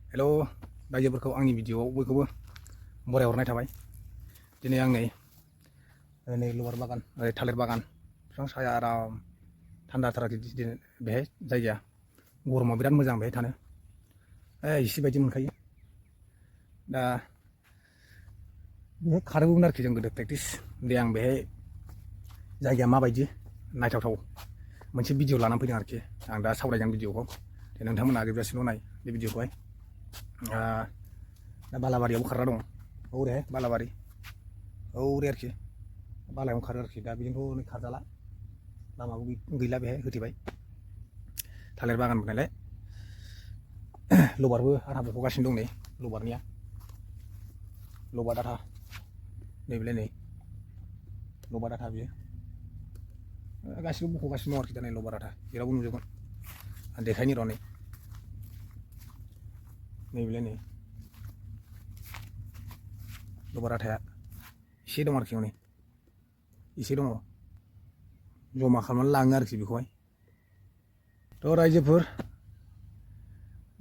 हेल' रायजोफोरखौ आंनि भिडिअआव बयखौबो बरायहरनाय थाबाय। दिनै आं नै लबार बागान थालिर बागान बिफां साया आराम थान्दा थार दिनै बेहाय जायगाया गरमाव बिराद मोजां बेहाय थानो एसे बायदि मोनखायो। दा बेहाय खारोमोन आरोखि जों गोदो प्रेक्टिस दे आं बेहाय जायगाया माबायदि नायथावथाव मोनसे भिडिअ लानानै फैदों आरोखि आं दा सावरायगोन भिडिअखौ नोंथांमोना जोबजासिमल' नाय बे भिडिअखौहाय। दा बालाबारियावबो खारग्रा दं औरैहाय बालाबारि औरै आरोखि बालायावनो खारो आरोखि दा बेजोंथ' खारजाला लामाबो गैला बेहाय होथेबाय थालिर बागानबो नालाय। लबारबो आथा बख'गासिनो दं नै लबारनिया लबार आथा नैबेलाय नै लबार आथा बियो गासिबो बख'गासिनो दं आरोखि दा नै लबार आथा जेरावबो नुजोबगोन आं देखायनि र' नैबेलाय नै लबार आथाया एसे दं आरोखि हनै एसे दङ जमा खालामनानै लाङो आरोखि बेखौहाय। थ' रायजोफोर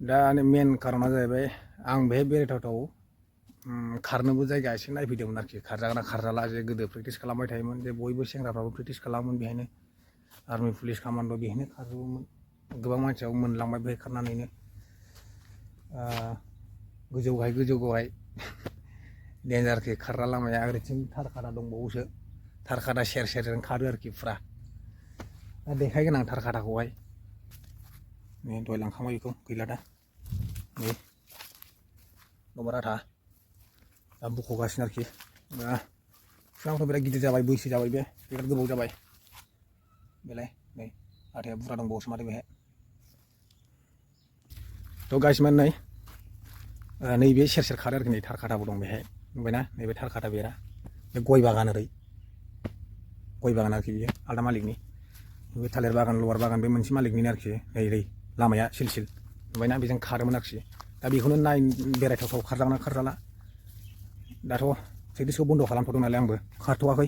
दा मेन खारना जाहैबाय आं बेहाय बेरायथावथाव खारनोबो जायगा एसे नायफैदोंमोन आरोखि खारजागोना खारजाला जे गोदो प्रेक्टिस खालामबाय थायोमोन जे बयबो सेंग्राफ्राबो प्रेक्टिस खालामोमोन बेहायनो आर्मि पुलिस कामान्ड' बेहायनो खारजोबोमोन गोबां मानसियाबो मोनलांबाय बेहाय खारनानैनो गोजौ गाहाय देन्जार आरोखि खारग्रा लामाया ओरैथिं थारखादा दंबावोसो थारखादा सेर सेरजों खारो आरोखि फुरा दा देखायगोन आं थारखादाखौहाय नै दहाय लांखांबाय बेखौ गैला दा नै लबार आथा दा बख'गासिनो आरोखि दा बिफांफ्रा बिराद गिदिर जाबाय बैसो जाबाय बे बिराद गोबाव जाबाय बेलाय नै आथाया बुरजा दंबावोसो माथो बेहाय। थ' गाइसमान नै नैबे सेर सेर खारो आरोखि नै थारखादाबो दं बेहाय नुबायना नैबे थारखादा बेरा बे गय बागान ओरै गय बागान आरोखि बियो आलदा मालिकनि बे थालिर बागान लबार बागान बे मोनसे मालिकनिनो आरोखि ओरै लामाया सिल सिल नुबायना बेजों खारोमोन आरोखि दा बेखौनो नाय बेरायथावथाव खारजागोना खारजाला दाथ' प्रेक्टिसखौ बन्द' खालामथ'दों नालाय आंबो खारथ'वाखै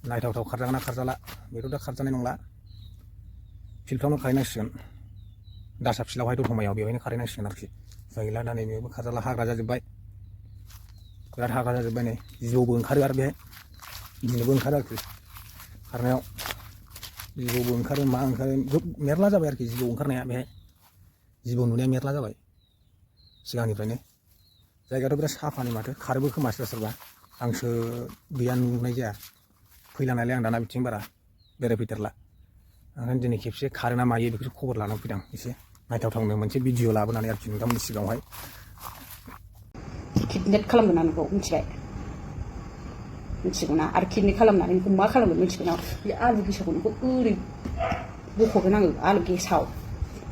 नायथावथाव खारजागोना खारजाला बेथ' दा खारजानाय नंला फिल्डफ्रावनो खारहैनांसिगोन दासा फिल्डआवहाय दतमायाव बेवहायनो खारहैनांसिगोन आरोखि जाय गैला दा नैबेबो खारजाला हाग्रा जाजोब्बाय बिराद हाग्रा जाजोब्बाय नै जिबौबो ओंखारो आरो बेहाय गिनोबो ओंखारो आरोखि खारनायाव जिबौबो ओंखारो मा ओंखारो मेरला जाबाय आरोखि जिबौ ओंखारनाया बेहाय जिबौ नुनाया मेरला जाबाय सिगांनिफ्रायनो जायगायाथ' बिराद साफानि माथो खारोबो खोमा सोरबा सोरबा आंसो गैया नुनाय जाया फैला नालाय आं दाना बिथिं बारा बेरायफैथारला ओंखायनो दिनै खेबसे खारो ना मायो बेखौसो खबर लानानै फैदों एसे नायथावथावनो मोनसे भिडिअ लाबोनानै आरोखि नोंथांमोननि सिगाङावहाय। किडनेप खालामगोन आं नोंखौ मिथिबाय मिथिगौ ना आरो किडनेप खालामनानै नोंखौ मा खालामगोन मिथिगौ ना बे आलु गेसावखौ नोंखौ ओरै बख'गोन आङो आलु गेसाव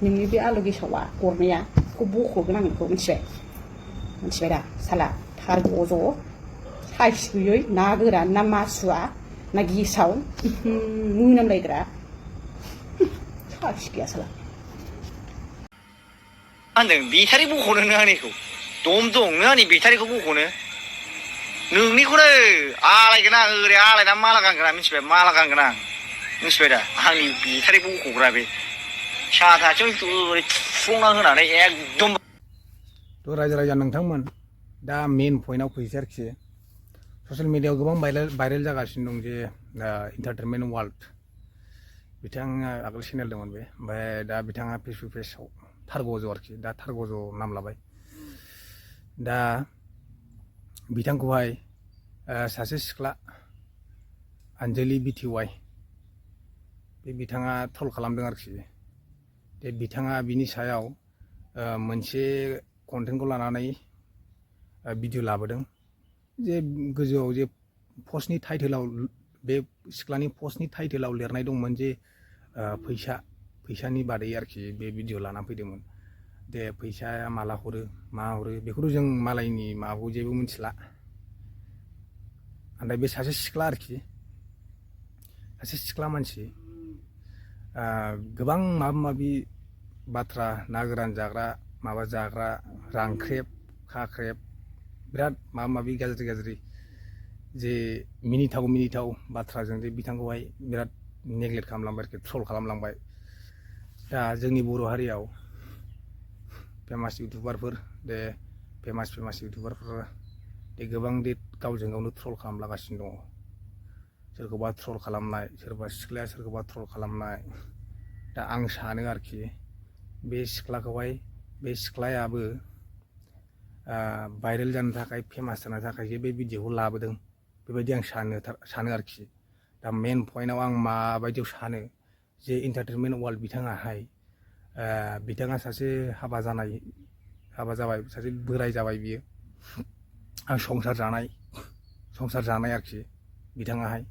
नोंनि बे आलु गेसावा गरनाया बेखौ बख'गोन आं नोंखौ मिथिबाय दा साला थार गज' साइस गैयै ना गोरान ना मासुवा ना गेसाव मोनामलायग्रा साइस गैया साला होनदों बेटारि बख'नो नों आंनिखौ दम दं नों आंनि बेटारिखौ बख'नो नोंनिखौनो आलायगोन आं ओरै आलायनानै माला गानगोन आं मिथिबाय माला गानगोन आं मिथिबाय दा आंनि बेटारि बख'ग्रा बे साथाथिं ओरै थुफ्लंना होनानै एकदम। थ' रायजो राजा नोंथांमोन दा मेन पइन्टआव फैसै आरोखि ससियेल मिडियायाव गोबां भाइरेल जागासिनो दं जे इन्टारटेनमेन्ट वार्ल्ड बिथाङा आगोल चेनेल दंमोन बे ओमफ्राय दा बिथाङा फेसबुक पेजाव थारगज' आरोखि दा थारगज' नाम लाबाय दा बिथांखौहाय सासे सिख्ला आनजलि बिटिवाइ बे बिथाङा ट्रल खालामदों आरोखि दे बिथाङा बिनि सायाव मोनसे कन्टेन्टखौ लानानै भिडिअ लाबोदों जे गोजौआव जे पस्टनि टाइटेलाव बे सिख्लानि पस्टनि टाइटेलाव लिरनाय दंमोन जे फैसानि बादै आरोखि बे भिडिअ लाना फैदोंमोन दे फैसाया माला हरो मा हरो बेखौथ' जों मालायनि माबाखौ जेबो मिथिला ओमफ्राय बे सासे सिख्ला आरोखि सासे सिख्ला मानसि गोबां माबा माबि बाथ्रा ना गोरान जाग्रा माबा जाग्रा रांख्रेब खाख्रेब बिराद माबा माबि गाज्रि जे मिनिथाव बाथ्राजों जे बिथांखौहाय बिराद नेग्लेक्ट खालामलांबाय आरोखि ट्रल खालामलांबाय। दा जोंनि बर' हारियाव फेमास इउटुबारफोर दे फेमास इउटुबारफोर दे गोबां दे गावजों गावनो ट्रल खालामलागासिनो दङ सोरखौबा ट्रल खालामनाय सोरबा सिख्लाया सोरखौबा ट्रल खालामनाय दा आं सानो आरोखि बे सिख्लायाबो भाइरेल जानो थाखाय फेमास जानो थाखायसो बे भिडिअखौ लाबोदों बेबायदि आं सानो आरोखि दा मेन पइन्टआव आं माबायदियाव सानो जे एन्टारटेनमेन्ट वार्ल्ड बिथाङा सासे हाबा जाबाय सासे बोराय जाबाय बियो आं संसार जानाय आरोखि बिथाङाहाय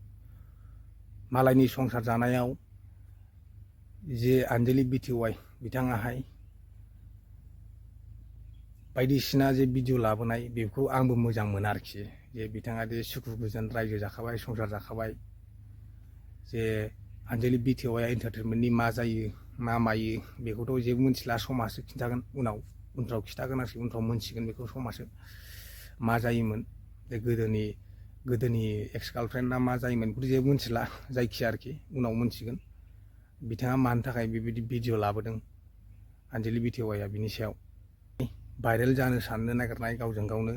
मालायनि संसार जानायाव जे आनजालि बिटिवाइ बिथाङाहाय बायदिसिना जे भिडिअ लाबोनाय बेखौ आंबो मोजां मोना आरोखि जे बिथाङा जे सुखु गोजोन रायजो जाखाबाय संसार जाखाबाय जे आनजालि बिटिवाइआ एन्टारटेनमेन्टनि मा जायो मा मायो बेखौथ' जेबो मिथिला समाजसो खिन्थागोन उनफ्राव खिन्थागोन आरोखि उनफ्राव मोनसिगोन बेखौ समाजसो मा जायोमोन बे गोदोनि एक्स गार्लफ्रेन्डआ मा जायोमोन बेखौथ' जेबो मिथिला जायखिया आरोखि उनाव मोनसिगोन बिथाङा मानि थाखाय बेबायदि भिडिअ लाबोदों आनजालि बिटिवाइआ बिनि सायाव भाइरेल जानो साननो नागिरनाय गावजों गावनो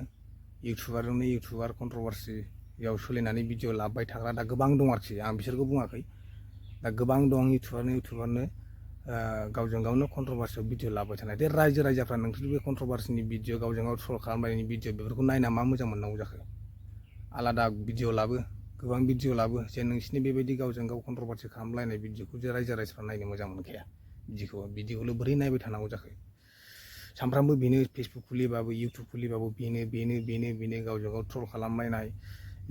इउटुबार कन्ट्रभारसियाव सोलिनानै भिडिअ लाबोबाय थाग्रा दा गोबां दं आरोखि आं बिसोरखौ बुङाखै दा गोबां दं इउटुबारनो गावजों गावनो कन्ट्रभारसियाव भिडिअ लाबोबाय थानाय दे रायजोफ्रा नोंसोर बे कन्ट्रभारसिनि भिडिअ गावजों गाव ट्रल खालामनायनि भिडिअ बेफोरखौ नायना मा मोजां मोननांगौ जाखो आलादा भिडिअ लाबो गोबां भिडिअ लाबो जे नोंसिनि बेबायदि गावजों गाव कन्ट्रभारसि खालामलायनाय भिडिअखौ जे रायजोफ्रा नायनो मोजां मोनखाया बिदिखौल' बोरै नायबाय थानांगौ जाखो सानफ्रामबो बेनो फेसबुक खुलिबाबो इउटुब खुलिबाबो बेनो गावजों गाव ट्रल खालामलायनाय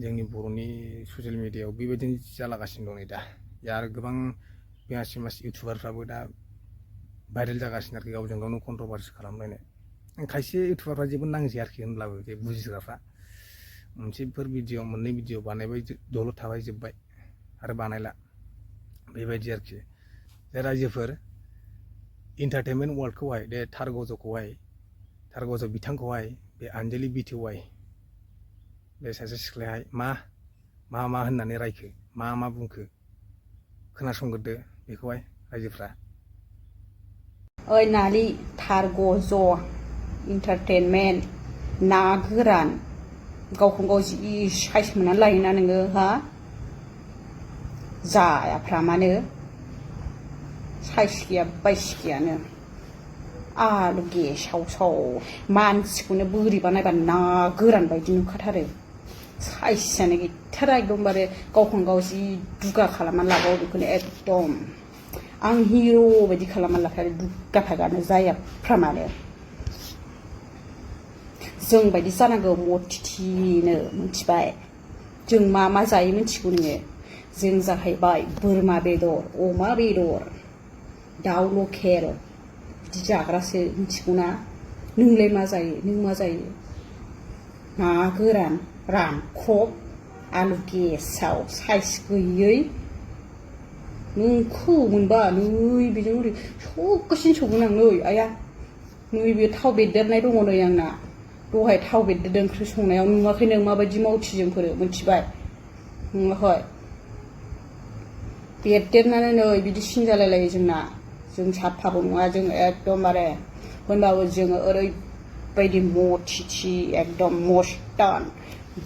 जोंनि बर'नि ससियेल मिडियायाव बेबायदिनो जालागासिनो दं नै दा आरो गोबां फेमास इउटुबारफ्राबो दा भाइरेल जागासिनो आरोखि गावजों गावनो कन्ट्रभारसि खालामलायनाय खायसे इउटुबारफ्रा जेबो नांजाया आरोखि होनब्लाबो जे बुजिग्राफ्रा मोनसेफोर भिडिअ मोननै भिडिअ बानायबाय दलद थाबाय जोब्बाय आरो बानायला बेबायदि आरोखि जे रायजोफोर एन्टारटेनमेन्ट वार्ल्डखौहाय बे थार गज' बिथांखौहाय बे आनजालि बिटिवाइ बे सासे सिख्लायाहाय मा होननानै रायखो मा बुंखो खोनासंग्रोदो बेखौहाय रायजोफ्रा ओइ नालि थार गज' इन्टारटेनमेन्ट ना गोरान गावखौ गाव जि साइस मोननानै लायोना नोङो हा जायाफ्रा मानो साइस गैया बाइस गैयानो आलु गेसाव मानसिखौनो बोरैबा नायबा ना गोरान बायदि नुखाथारो साइसआनो गैथारा एकदमबारे गावखौनो गाव जि दुगा खालामनानै लाबावो बेखौनो एकदम आं हिर' बायदि खालामनानै लाखायो दुगा फागानो जायाफ्रा मानो जों बायदि जानांगौ मथिथिनो मिथिबाय जों मा जायो मिथिगौ नोङो जों जाहैबाय बोरमा बेदर अमा बेदर दाउ लकेल बिदि जाग्रासो मिथिगौना नोंलाय मा जायो नों मा जायो ना गोरान रानख्रब आलु गेसाव साइस गैयै नोंखौ मोनबा नै बेजों ओरै सौगासिनो सौगोन आं नै आया नैबे थाव बेरदेरनाय दङ नै आंना दहाय थाव बेरदेरदों ओंख्रि संनायाव नुवाखै नों माबायदि मावथि जोंफोरो मिथिबाय नुवाखै बेरदेरनानै नै बिदि सिन जालायलायो जोंना जों साफाबो नङा जों एकदमबारे होनबाबो जोङो ओरैबायदि मथिथि एकदम मस्तान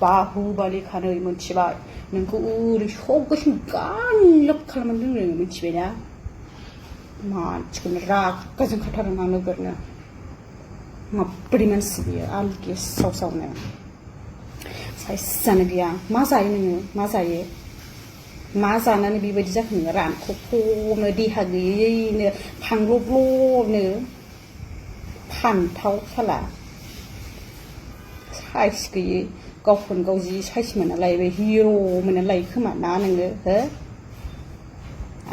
बाहुबालिखानै मिथिबाय नोंखौ ओरै सौगासिनो गानलोब खालामनानै दोनो मिथिबायना मानसिखौनो रागा जोंखाथारो ना नोगोरनो माबोरै मानसि बियो आलु गेसावनो साइसआनो गैया मा जायो नोङो मा जायो मा जानानै बेबायदि जाखो नोङो रानख्रबनो देहा गैयैनो फांब्ल'ब्ल'नो फानथाव साला साइस गैयै गावखौनो गाव जि साइस मोनना लायो हिर' मोनना लायो खोमा ना नोङो हो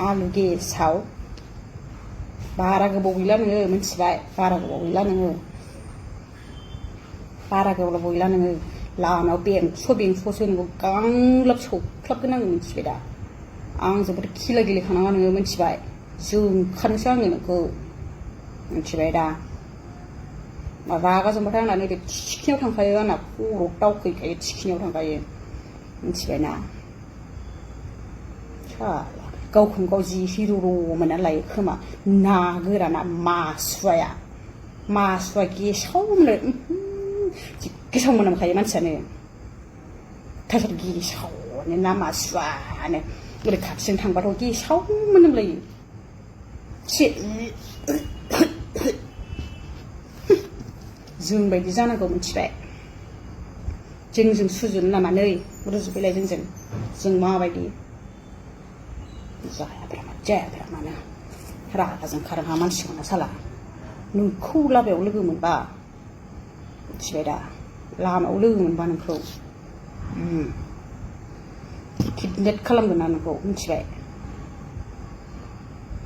आलु गेसाव बारा गोबाव गैला नोङो मिथिबाय बारा गोबाव गैला नोङो लामायाव बेंस' नोंखौ गांलाब सौख्लाबगोन आङो मिथिबाय दा आं जोबोद खेला गेलेखानाङा नोङो मिथिबाय जोंखानोसै आङो नोंखौ मिथिबाय दा रागा जोंबाथाय आंना नैबे थिखिनियाव थांखायो आंना खर' दावखैखायो थिखिनियाव थांखायो मिथिबायना साला गावखौनो गाव जि हिर' मोननानै लायो खोमा ना गोराना मासुवाया मासुआ गेसावनो जि गेसाव मोनामखायो मानसियानो थासर गेसावनो ना मासुआनो ओरै खाथिजों थांबाथ' गेसाव मोनामलायो जों बायदि जानांगौ मिथिबाय जोंजों सुजुनो नामा नै रुजुफैलाय जों माबायदि जायाब्रा मानो रागाजों खारहा मानसिखौनो साला नोंखौ लामायाव लोगो मोनबा मिथिबाय दा लामायाव लोगो मोनबा नोंखौ किडनेप खालामगोन ना नोंखौ मिथिबाय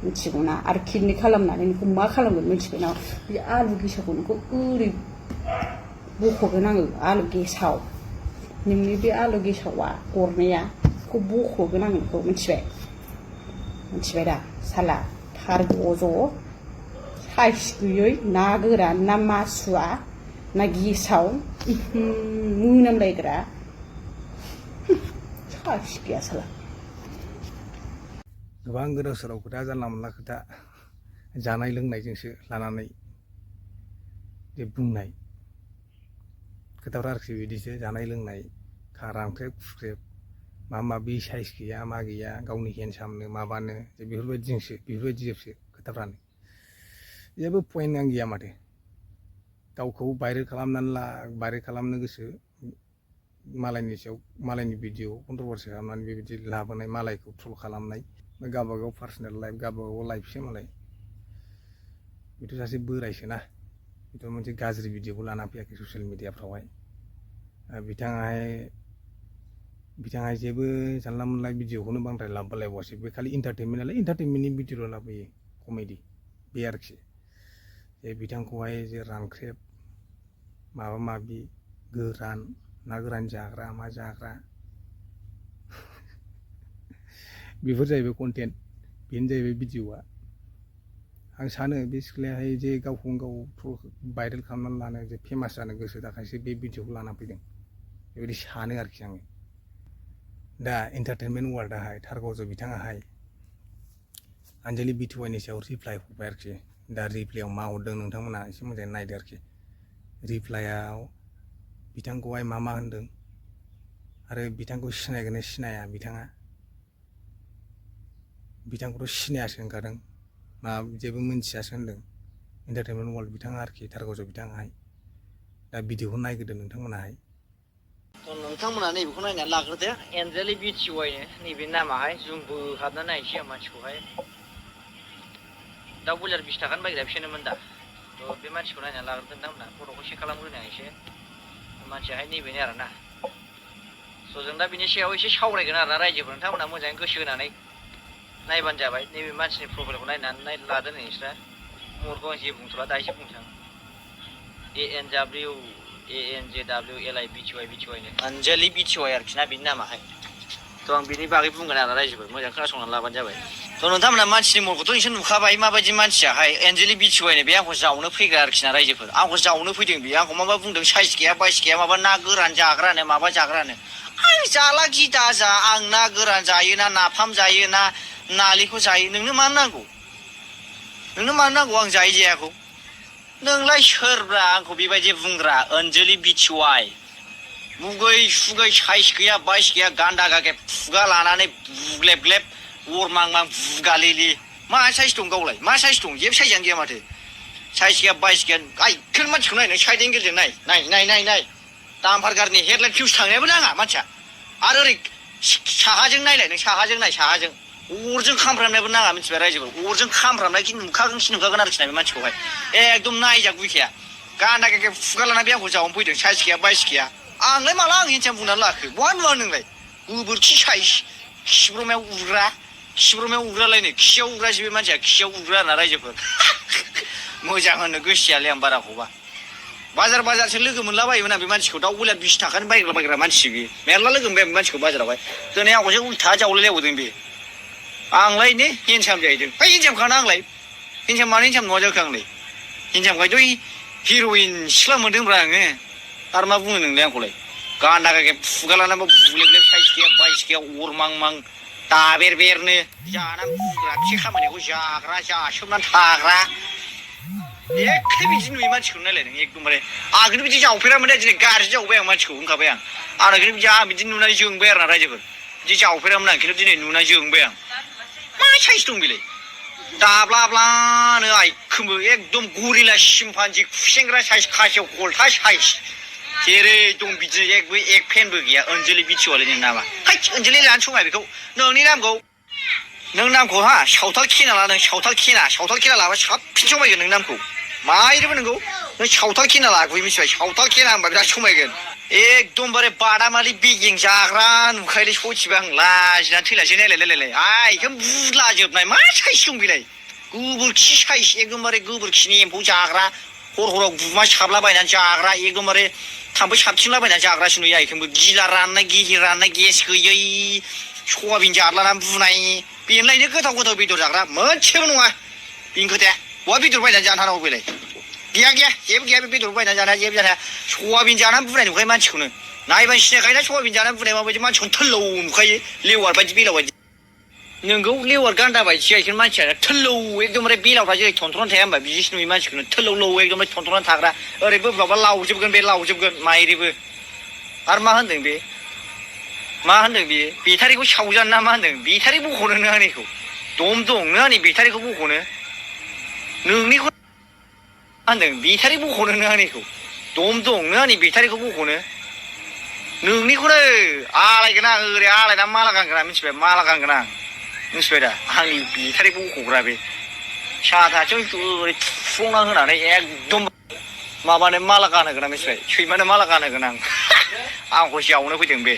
मिथिगौना आरो किडनेप खालामनानै नोंखौ मा खालामगोन मिथिबाय ना बे आलु गेसावखौ नोंखौ ओरै बख'गोन आङो आलु गेसाव नोंनि बे आलु गेसावा गरनाया बेखौ बख'गोन आं नोंखौ मिथिबाय दा साला थार गज' साइस गैयै ना गोरान ना मासुआ ना गेसाव मोनामलायग्रा साइस गैया साला गोबां गोदाव सोराव खोथा जानला मोनला खोथा जानाय लोंनायजोंसो लानानै जे बुंनाय खोथाफ्रा आरोखि बिदिसो जानाय लोंनाय रांख्रेब खुख्रेब माबा माबि साइस गैया मा गैया गावनि हेन्डसामनो माबानो जे बेफोरबायदिजोबसो खोथाफ्रानो जेबो पइन्टआनो गैया माथो गावखौ भाइरेल खालामनो गोसो मालायनि सायाव मालायनि भिडिअ कन्ट्रभार्सि खालामनानै बेबायदि लाबोनाय मालायखौ ट्रल खालामनाय गावबागाव पार्सनेल लाइफ गावबागाव लाइफसो मालाय बेथ' सासे बोरायसोना बेथ' मोनसे गाज्रि भिडिअखौ लाना फैयाखै ससियेल मिडियाफ्रावहाय बिथाङा जेबो जानला मोनला भिडिअखौनो बांद्राय लाबोलायबावासै बे खालि इन्टारटेनमेन्ट नालाय इन्टारटेनमेन्टनि भिडिअल' लाबोयो कमेडि बे आरोखि जे बिथांखौहाय जे रांख्रेब माबा माबि गोरान ना गोरान जाग्रा मा जाग्रा बेफोर जाहैबाय कन्टेन्ट बेनो जाहैबाय भिडिअआ आं सानो बे सिख्लायाहाय जे गावखौनो गाव भाइरेल खालामनानै लानो जे फेमास जानो गोसो थाखायसो बे भिडिअखौ लाना फैदों बेबायदि सानो आरोखि आङो दा एन्टारटेनमेन्ट वार्ल्डआहाय थारगावजों बिथाङाहाय आनजालि बिटुवाइनि सायाव रिप्लाइ हरबाय आरोखि दा रिप्लाइआव मा हरदों नोंथांमोना एसे मोजाङै नायदो आरोखि रिप्लाइआव बिथांखौहाय मा होनदों आरो बिथांखौ सिनायगोन सिनाया बिथांखौथ' सिनायासो होनखादों मा जेबो मोनथियासो होनदों एन्टारटेनमेन्ट वार्ल्ड बिथाङा आरोखि थारगावजों बिथाङाहाय दा भिडिअखौ नायग्रोदो नोंथांमोनाहाय नोंथांमोना नैबेखौ नायनानै लाग्रोदो एन्जेलि बिटिवाइनो नैबे नामाहाय जुम बोहाबना नायनोसै आं मानसिखौहाय दाउ बयलार 20 थाखानि बायग्राया बिसोरनोमोन दा थ' बे मानसिखौ नायनानै लाग्रोदो नोंथांमोना फट'खौ चेक खालामग्रोनो एसे मानसियाहाय नैबेनो आरोना स' जों दा बिनि सायाव एसे सावरायगोन आरोना रायजोफोर नोंथांमोना मोजाङै गोसो होनानै नायबानो जाबाय नैबे मानसिनि प्रफाइलखौ नायनानै लादो नै नोंस्रा महरखौ आं जेबो बुंथ'ला दा एसे बुंथों ANJWLI बिटिवाइनो आनजालि बिटिवाइ आरोखि ना बिनि नामाहाय थ' आं बिनि बागै बुंगोन आरो रायजोफोर मोजां खोनासंनानै लाबानो जाबाय थ' नोंथांमोना मानसिनि महरखौथ' एसे नुखाबाय माबायदि मानसियाहाय एन्जेलि बिटिवाइनो बे आंखौ जावनो फैग्रा आरोखि ना रायजोफोर आंखौ जावनो फैदों बेयो आंखौ माबा बुंदों साइज गैया बाइस गैया माबा ना गोरान जाग्रानो माबा जाग्रानो आं जाला गि दाजा आं ना गोरान जायो ना नाफाम जायो ना नालेंखर जायो नोंनो मानो नांगौ आं जायैखौ नोंलाय सोरब्रा आंखौ बेबायदि बुंग्रा अनजलि बिटिवाइ मुगै सुगै साइस गैया बाइस गैया गान्दा गागे खुगा लानानै बुग्लेब ग्लेब अरमांमां बुगालिलि मा साइस दं गावलाय मा साइस दं जेबो साइजानो गैया माथो साइस गैया बाइस गैया आइखोन मानसिखौ नाय साइड एंगेलजों नाय दाम्पार गारिनि हेडलाइट फिउस थांनायाबो नाङा मानसिया आरो ओरै साहाजों नायलाय नों साहाजों अरजों खामफ्रामनायबो नाङा मिथिबाय रायजोफोर अरजों खामफ्रामनाय नुखागोन आरोखि ना बे मानसिखौहाय एकदम नायजाक गैखाया गान्दा गागे खुगा लाना बे आंखौ जावनो फैदों साइस गैया बाइस गैया आंलाय माला आं हिनजाव बुंनानै लाखो बहा नुवा नोंलाय गोबोरखि साइस खिब्रमायाव उग्रालायनो खियाव उग्रासो बे मानसिया खियाव उग्रा आरोना रायजोफोर मोजां होनो गोसोआलाय आं बाराखौबा बाजारसो लोगो मोनलाबायोमोन आं बे मानसिखौ दाउ बयलार 20 थाखानि बायग्रा मानसि बे मेरला लोगो मोनबाय बे मानसिखौ बाजारावहाय दिनै आंखौसो उल्था जावलायलायबावदों बे आंलाय ने हेन्डसाम जाहैदों हेन्डसामखाना आंलाय मानो हेन्डसाम नङा जाखो आंलाय हेन्डसामखायथ' हिर'इन सिख्ला मोनदोंब्रा आङो आरो मा बुङो नोंलाय आंखौलाय गान्दा गागे खुगा लानानै बुग्लेब साइस गैया बाइस गैया अरमांमां दाबेरनो जाना बुग्रा खामानिखौ जाग्रा जासोमनानै थाग्रा एखे बिदि नुयो मानसिखौनो नायलाय नों एकदमबारे आगोल बिदि जावफेरामोन दे दिनै गाज्रि जावबाय आं मानसिखौ होनखाबाय आं आगोल बिदि नुनानै जोंबाय आरो ना रायजोफोर बिदि जावफेरामोन आं खिन्थु दिनै नुनानै जोंबाय आं मा साइस दं बेलाय दाब्लाब्लानो आइखोमबो एकदम गरिला सिम्पान्जि खुसेंग्रा साइस खासेव गलथा साइस जेरै दं बिदिनो एक फेनबो गैया अनजलि बिथिवालै नोंनि नामा है अनजलि लानो समाय बेखौ नोंनि नामखौ नों नामखौ हा सावथाल खेना ला नों सावथाल खेना लाबा साबसिन समायगोन नों नामखौ मायरोबो नोंगौ नों सावथाल खेना लागुबै मिथिबाय सावथाल खेना होनबा बिराद समायगोन एकदमबारे बादामालि बेगें जाग्रा नुखायोलै सयथिबो आं लाजिनानै थैलासै नायलाय आइखौ बुदलाजोबनाय मा साइस दं बेलाय गोबोरखि साइस एकदमबारे गोबोरखिनि एम्फौ जाग्रा हराव गुमा साबलाबायनानै जाग्रा एकदमबारे थाम्फै साबथिंलाबायनानै जाग्रासो नुयो आइखौबो गिला राननाय गेहि राननाय गेस गैयै सयाबिन जादलानानै बुनाय बेनोलायनो गोथाव बेदर जाग्रा मोनसेबो नङा बेनि खोथाया बहा बेदर बायनानै जानो हानांगौ बेलाय गैया जेबो गैया बे बेदर बायनानै जानो हाया जेबो जानो हाया सयाबिन जानानै बुनाय नुखायो मानसिखौनो नायबानो सिनायखायोना सयाबिन जानानै बुनाय माबायदि मानसिखौनो थोल्लौ नुखायो लेवार बायदि बेलाव बायदि नोंगौ लेवार गान्दा बायदि आइखौनो मानसिया थोल्लौ एकदमबारे बेलावफ्रा जेरै थनथ्र'नानै थाया होनबा बिदिसो नुयो मानसिखौनो थोल्लौ एकदमबारे थनथ्र'नानै थाग्रा ओरै बोब्लाबा लावजोबगोन माइरिबो आरो मा होनदों बेयो बेटारिखौ सावजानो ना मा होनदों बेटारि बख'नो नों आंनिखौ दम दं नों आंनि बेटारिखौ बख'नो नोंनिखौ होनदों बेटारि बख'नो नों आंनिखौ दम दं नों आंनि बेटारिखौ बख'नो नोंनिखौनो आलायगोन आं ओरै आलायना माला गानगोन आं मिथिबाय माला गानगोन आं मिथिबाय दा आंनि बेटारि बख'ग्रा बे साथाथिं ओरै थुफ्लंना होनानै एकदम माबानो माला गानहोगोन आं मिथिबाय सैमानो माला गानहोगोन आं आंखौ जावनो फैदों बे